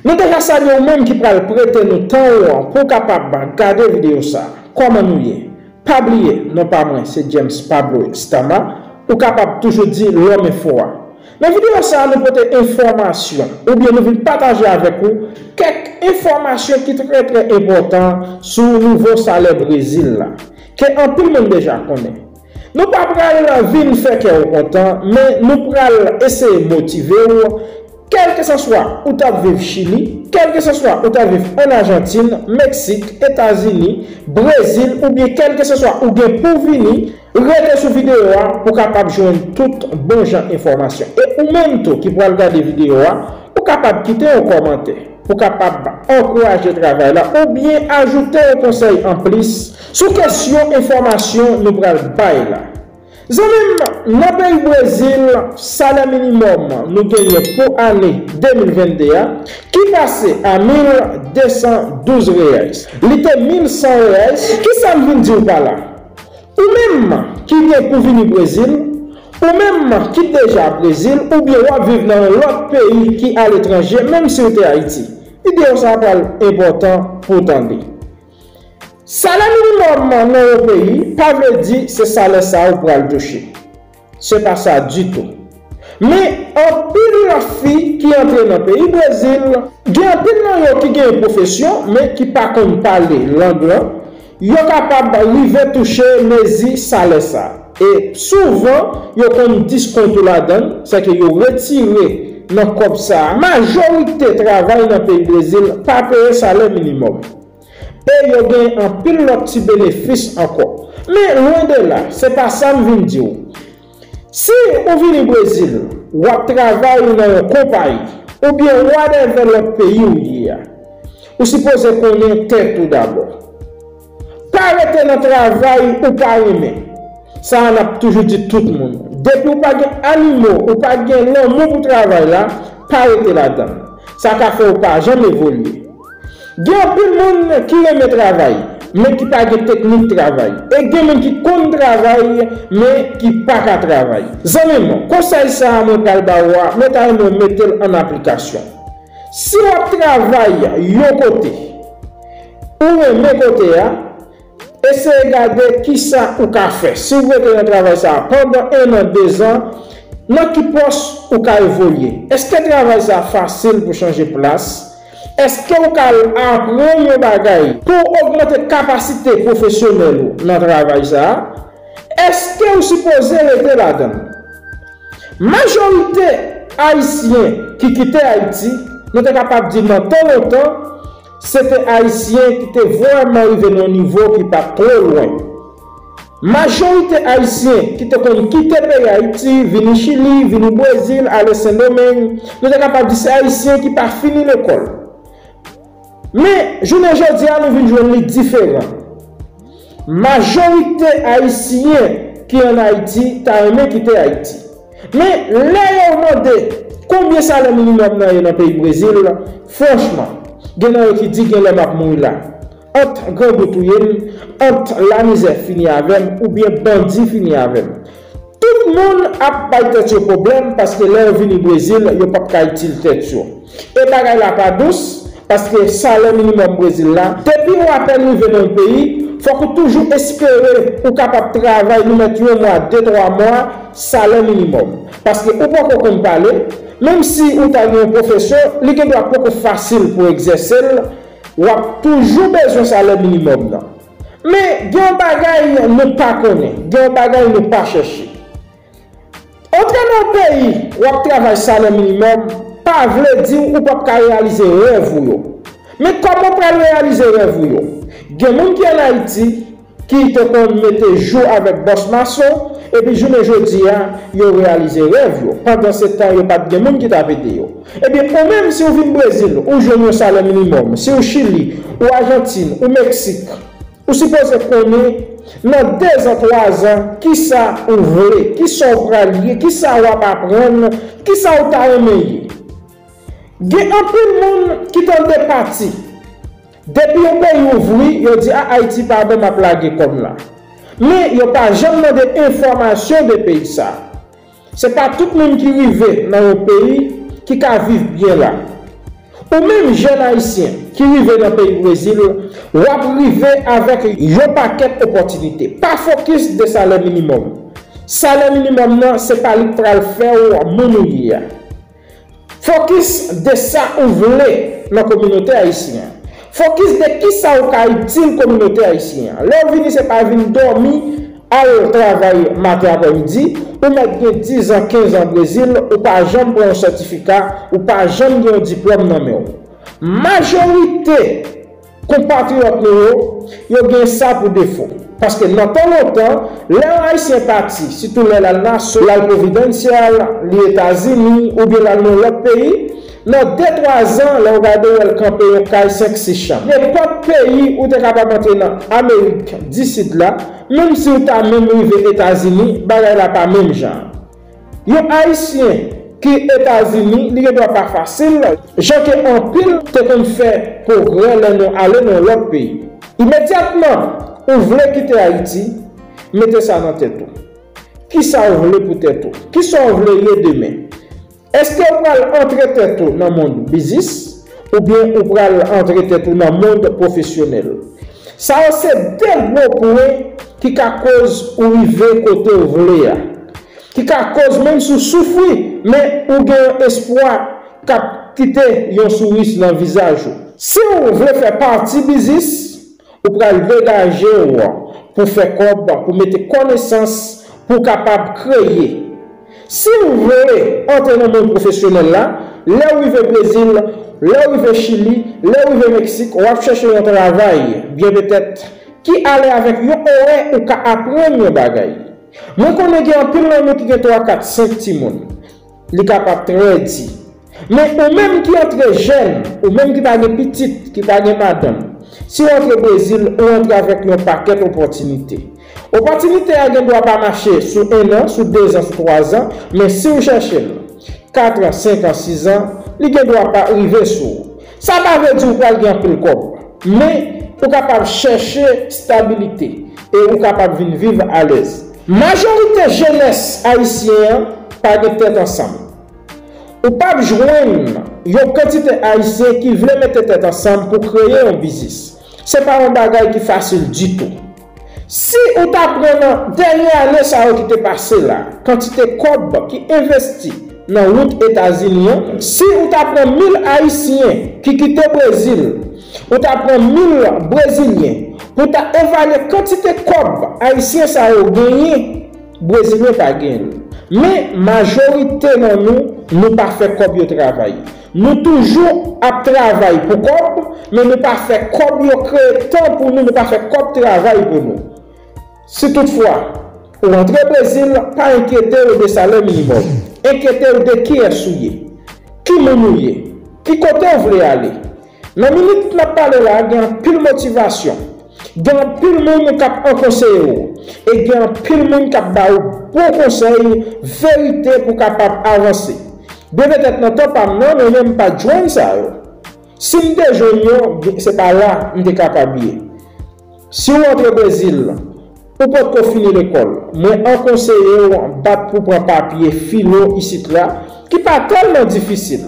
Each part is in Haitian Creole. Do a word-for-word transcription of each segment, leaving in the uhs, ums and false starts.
Nou deja salye ou menm ki pral prete nou tan ou an pou w kapab gade videyo sa. Kòman nou ye? Pa bliye, non pa mwen se James Pablo Extama. Ou kapab toujou di Lòm Enfo a. Nan videyo sa a, nou pote enfòmasyon, oubyen nou vin pataje avèk ou kèk enfòmasyon ki trè, trè enpòtan sou nouvo salè Brezil la, ke anpil moun deja konnen. Nou pa pral vin fè kè w kontan, men nou pral eseye motive w, kèlkeseswa ou t ap viv Chili, kèlkeseswa ou t ap viv ann Ajantin, Meksik, Etazini, Brezil, oubyen kèlkeseswa ou gen pou vini, rete sou videyo a pou w kapab jwenn tout bon jan enfòmasyon. E ou menm tou ki pral gade videyo a, ou kapab kite yon kòmantè pou w kapab ankouraje travay la oubyen ajoute yon konsèy anplis sou kesyon enfòmasyon nou pral bay la. Zanmi m, nan peyi Brezil, salè minimòm nou genyen pou ane de mil vennde a, ki pase a mil de san douz reais. Li te mil san reais. Kisa m vin di w pa la? Ou menm ki gen pou vini Brezil, ou menm ki deja Brezil, oubyen w ap viv nan yon lòt peyi ki aletranje, menm si w te Ayiti, videyo sa a pral enpòtan pou w tande. Salè minimòm nan yon peyi pa vle di se salè sa a ou pral touche. Se pa sa ditou. Men, anpil fi ki antre nan peyi Brezil, gen anpil nan yo ki gen pwofesyon, men ki pa konn pale lang lan, yo kapab rive touche mezi salè sa. E souvan, yo konn diskont tou ladan l, sèke yo retire nan kòb sa a. Majorite travay nan peyi Brezil pa peye salè minimòm. E yo gen anpil lòt ti benefis ankò. Men lwen de la, se pa sa m vin di w. Si ou vini Brezil, w ap travay nan yon konpayi, oubyen whatever lòt peyi ou ye a, ou sipoze konnen tèt ou dabò. Pa rete nan travay ou pa renmen. Sa a n ap toujou di tout moun. Depi ou pa gen animo, ou pa gen lanmou pou travay la, pa rete ladan l. Sa ka fè ou pa janm evolye. Gen anpil moun ki renmen travay, men ki pa gen teknik travay. E gen moun ki konn travay, men ki pa ka travay. Zanmi m, konsèy sa a mwen pral ba ou a, mwen ta renmen w mete l an aplikasyon. Si w ap travay yon kote, ou renmen kote a, eseye gade kisa ou ka fè. Si w rete nan travay sa a pandan en an, dezan, nan ki pòs ou ka evolye? Èske travay sa a fasil pou chanje plas? Èske ou ka aprann yon bagay pou w ogmante kapasite pwofesyonèl ou nan travay sa a? Èske ou sipoze rete ladan l? Majorite Ayisyen ki kite Ayiti, nou te kapab di nan tan lontan, se te Ayisyen ki te vrèman rive nan yon nivo ki pa t twò lwen. Majorite Ayisyen ki te konn kite peyi Ayiti, vini Chili, vini Brezil, ale Sendomeng, nou te kapab di se Ayisyen ki pa fini lekòl. Men, jounen jodi a, nou vin jwenn li diferan. Majorite Ayisyen ki ann Ayiti ta renmen kite Ayiti. Men, lè yo mande konbyen salè minimòm nan ye nan peyi Brezil, franchman, gen nan yo ki di genlè m ap mouri la. Ant grangou touye m, ant lamizè fini avè m, oubyen bandi fini avè m. Tout moun ap bay tèt yo pwoblèm paske lè yo vini Brezil, yo p ap ka itil tèt yo. E bagay la pa dous, paske salè minimòm Brezil la, depi w apèn rive nan yon peyi, fòk ou toujou espere ou kapab travay, nou mèt yon mwa, de, twa mwa, salè minimòm. Paske ou poko konn pale, menm si ou ta gen yon pwofesyon, li gendwa poko fasil pou egzèse l, w ap toujou bezwen salè minimòm nan. Men, gen yon bagay nou pa konnen, gen yon bagay nou pa chèche. Antre nan yon peyi, w ap travay salè minimòm, pa vle di ou p ap ka reyalize rèv ou yo. Men kòman w pral reyalize rèv ou yo? Gen moun ki ann Ayiti, ki te konn mete jou avèk bòs mason, epi jounen jodi a, yo reyalize rèv yo. Pandansetan, yo pa t gen moun ki t ap ede yo. Ebyen, ou menm, si w vin Brezil, ou jwenn yon salè minimòm. Si w Chili, ou Ajantin, ou Meksik, ou sipoze konnen, nan dezan, twazan, kisa ou vle, kisa w pral ye, kisa w ap aprann, kisa w ta renmen ye. Gen anpil moun ki tande pati. Depi yon peyi ouvri, yo di, a, Ayiti pa bon, m ap lage kò m la. Men, yo pa janm mande enfòmasyon de peyi sa. Se pa tout moun ki rive nan yon peyi ki ka viv byen la. Ou menm jèn ayisyen ki rive nan peyi Brezil, w ap rive avèk yon pakèt opòtinite. Pa fokis de salè minimòm. Salè minimòm nan, se pa li k pral fè w moun ou ye a. Fokis de sa ou vle nan kominote ayisyen an. Fokis de kisa ou ka itil kominote ayisyen an. Lè w vini, se pa vin dòmi, al travay maten, aprèmidi, ou mèt gen diz an, kenz an Brezil, ou pa janm pran yon sètifika, ou pa janm gen yon diplòm nan men w. Majorite konpatriyòt nou yo, yo gen sa pou defo. Paske nan tan lontan, lè yon ayisyen pati, sitou lè l al Naso, l al Providencial, li Etazini, oubyen l al nan lòt peyi, nan de twa zan, lè w gade, w wè l kanpe yon kay senk sis chanm. Nenpòt peyi ou te kapab antre nan Amerik disid la, menm si w ta menm rive Etazini, bagay la pa menm jan. Yon ayisyen ki Etazini, li gen dwa pa fasil, jan ke anpil te konn fè pwogrè lè nou ale nan lòt peyi. Imedyatman ou vle kite Ayiti, mete sa nan tèt ou. Kisa ou vle pou tèt ou? Kisa ou vle ye demen? Èske ou pral antre tèt ou nan mond biznis, oubyen ou pral antre tèt ou nan mond pwofesyonèl? Sa yo se de gwo pwen ki ka koz ou rive kote ou vle a, ki ka koz menm si w soufri, men ou gen yon espwa k ap kite yon souris nan vizaj ou. Si w vle fè pati biznis, ou pral degaje w pou fè kòb, pou mete konesans, pou w kapab kreye. Si w vle antre nan mond pwofesyonèl la, lè w rive Brezil, lè w rive Chili, lè w rive Meksik, w ap chèche yon travay, byen petèt, ki ale avèk yon orè ou ka aprann yon bagay. Mwen konnen gen anpil nan nou ki gen twa, kat, senk timoun. Li kapab trè di. Men ou menm ki antre jèn, ou menm ki pa gen pitit, ki pa gen madanm, si w antre Brezil, ou antre avèk yon pakèt opòtinite. Opòtinite a gen dwa pa mache sou en an, sou de zan, sou twa zan, men si w chèche l, kat an, senk an, sis an, li gen dwa pa rive sou ou. Sa pa vle di ou pral gen anpil kòb, men ou kapab chèche stabilite e ou kapab vin viv alèz. Majorite jenès ayisyen an pa gen tèt ansanm. Ou p ap jwenn yon kantite ayisyen ki vle mete tèt ansanm pou kreye yon biznis. Se pa yon bagay ki fasil ditou. Si ou ta pran nan dènye ane sa yo ki te pase la, kantite kòb ki envesti nan wout Etazini an, si ou ta pran mil ayisyen ki kite Brezil, ou ta pran mil brezilyen, pou ta evalye kantite kòb ayisyen sa yo genyen, brezilyen pa genyen l. Men majorite nan nou, nou pa fè kòb yo travay. Nou toujou ap travay pou kòb, men nou pa fè kòb yo kreye tan pou nou, nou pa fè kòb travay pou nou. Si toutfwa ou antre Brezil, pa enkyete w de salè minimòm. Enkyete w de kiyès ou ye, ki moun ou ye, ki kote w vle ale. Nan minit n ap pale la, gen anpil motivasyon, gen anpil moun k ap akonseye w, e gen anpil moun k ap ba w bon konsèy, verite pou w kapab avanse. Byen petèt nan tan pa m nan, mwen menm m pa t jwenn sa yo. Si m te jwenn yo, se pa la m te kapab ye. Si w antre Brezil, ou potko fini lekòl, mwen akonseye w bat pou pran papye filo isit la, ki pa tèlman difisil.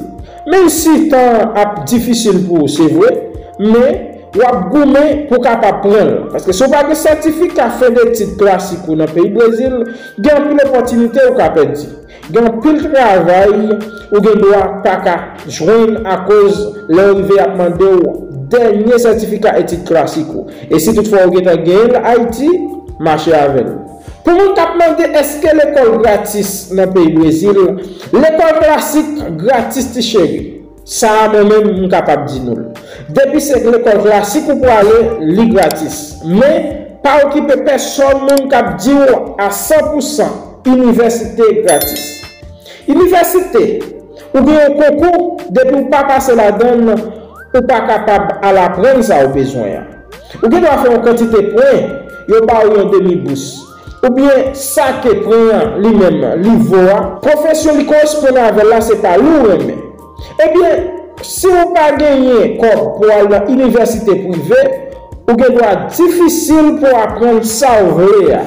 Menm si tan an ap difisil pou ou, se vre, men w ap goumen pou w kapab pran l. Paske si w pa gen sètifika fen detid klasik ou nan peyi Brezil, gen anpil opòtinite ou ka pèdi. Gen anpil travay ou gen dwa pa ka jwenn akoz lè w rive y ap mande w dènye sètifika etid klasik ou. E si toutfwa ou gentan genyen l Ayiti, mache avè l. Pou moun k ap mande èske lekòl gratis nan peyi Brezil, lekòl klasik gratis ti cheri. Sa a mwen menm m kapab di nou l. Depi se lekòl klasik ou prale, li gratis. Men, pa okipe pèsòn moun k ap di w a san pou san inivèsite gratis. Inivèsite, ou gen yon konkou, depi w pa pase ladan l, ou pa kapab al aprann sa w bezwen an. Ou gen dwa fè yon kantite pwen, yo ba w yon demi bous. Oubyen sa ke pwen an li menm li vo a, pwofesyon li koresponn avè l la se pa li w renmen. Ebyen, si w pa genyen kòb pou w al nan inivèsite prive, ou gen dwa difisil pou w aprann sa w vle a.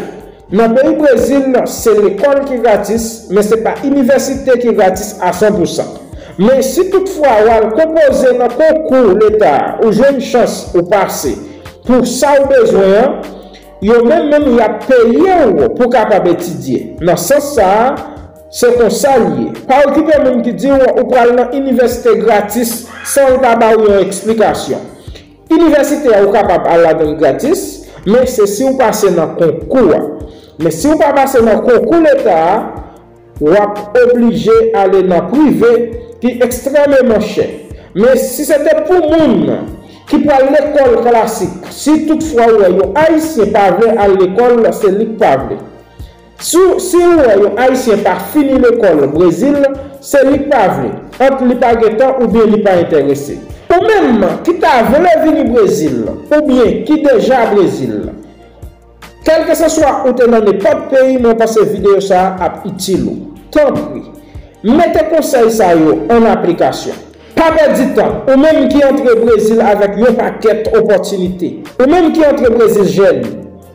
Nan peyi Brezil, se lekòl ki gratis, men se pa inivèsite ki gratis a san pou san. Men si toutfwa w al konpoze nan konkou Leta a, ou jwenn chans ou pase pou sa w bezwen an, yo menm menm y ap peye w pou w kapab etidye. Nan sans sa a, se konsa l ye. Pa okipe moun ki di w ou pral nan inivèsite gratis san l pa ba w yon eksplikasyon. Inivèsite a ou kapab al ladan l gratis, men se si w pase nan konkou a. Men si w pa pase nan konkou Leta a, w ap oblije ale nan prive ki ekstrèmeman chè. Men si se te pou moun ki pral lekòl klasik, si toutfwa w wè yon Ayisyen pa vle al lekòl, se li k pa vle. Si, si w wè yon Ayisyen pa fini lekòl Brezil, se li k pa vle, ant li pa gen tan oubyen li pa enterese. Ou menm ki ta vle vini Brezil, oubyen ki deja Brezil, kèlkeseswa ou te nan nenpòt peyi, mwen panse videyo sa a ap itil ou. Tanpri, mete konsèy sa yo an aplikasyon. Pa pèdi tan, ou menm ki antre Brezil avèk yon pakèt opòtinite, ou menm ki antre Brezil jèn,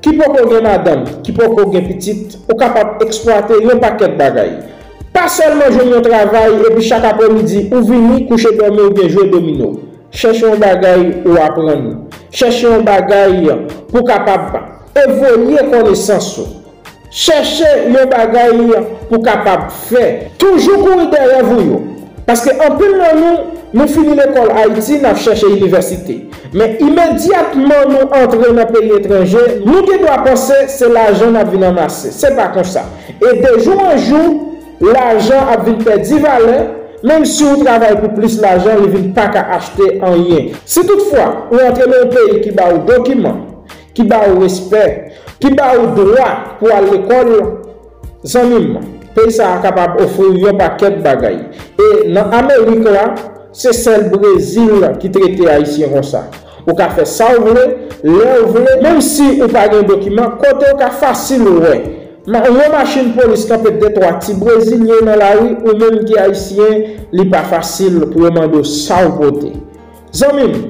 ki poko gen madanm, ki poko gen pitit, ou kapab eksplwate yon pakèt bagay. Pa sèlman jwenn yon travay epi chak apremidi ou vini kouche dòmi oubyen jwe domino. Chèche yon bagay ou aprann. Chèche yon bagay pou w kapab evolye konesans ou. Chèche yon bagay pou w kapab fè. Toujou kouri dèyè rèv ou yo. Paske anpil nan nou, nou fini lekòl Ayiti, n ap chèche inivèsite. Men imedyatman nou antre nan peyi etranje, nou gen dwa panse se lajan n ap vin anmase. Se pa konsa. E de jou an jou, lajan ap vin pèdi valè, menm si w travay pou plis lajan, li vin pa ka achte anyen. Si toutfwa ou antre nan yon peyi ki ba w dokiman, ki ba w respè, ki ba w dwa pou al lekòl, zanmi m, peyi sa a kapab ofri w yon pakèt bagay. E nan Amerik la, se sèl Brezil ki trete Ayisyen konsa. Ou ka fè sa w vle, lè w vle, menm si ou pa gen dokiman, kote w ka fasil wè. Ma-, yon machin polis kanpe de twa ti Brezilyen nan lari, ou menm ki Ayisyen, li pa fasil pou yo mande w sa w pote. Zanmi m,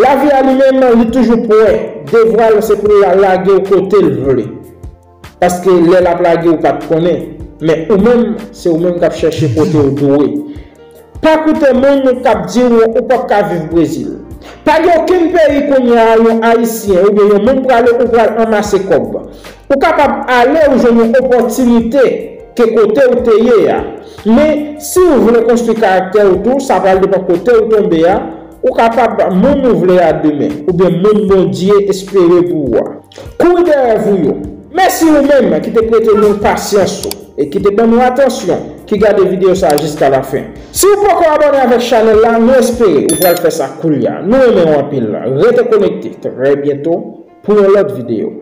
lavi a li menm, li toujou prè. Devwa l se pou l la-, lage w kote l vle. Paske lè l ap lage w pa t konnen. Men ou menm, se ou menm k ap chèche kote w dwe. Pa koute moun k ap di w ou p ap ka viv Brezil. Pa gen okenn peyi kounye a yon Ayisyen oubyen yon moun prale ou pral anmase kòb. Ou kapab ale ou jwenn yon opòtinite ke kote w te ye a. Men si w vle konstwi karaktè w tou, sa pral depann kote w tonbe a, ou kapab moun ou vle a demen, oubyen moun Bondye espere pou ou a. Kouri dèyè rèv ou yo. Mèsi ou menm ki te prete nou pasyans ou e ki te ban nou atansyon, ki gade videyo sa a jiska lafen. Si w poko abòne avèk chanèl la, nou espere ou pral fè sa koulye a. Nou renmen w anpil. Rete konekte. Trè byento pou yon lòt videyo.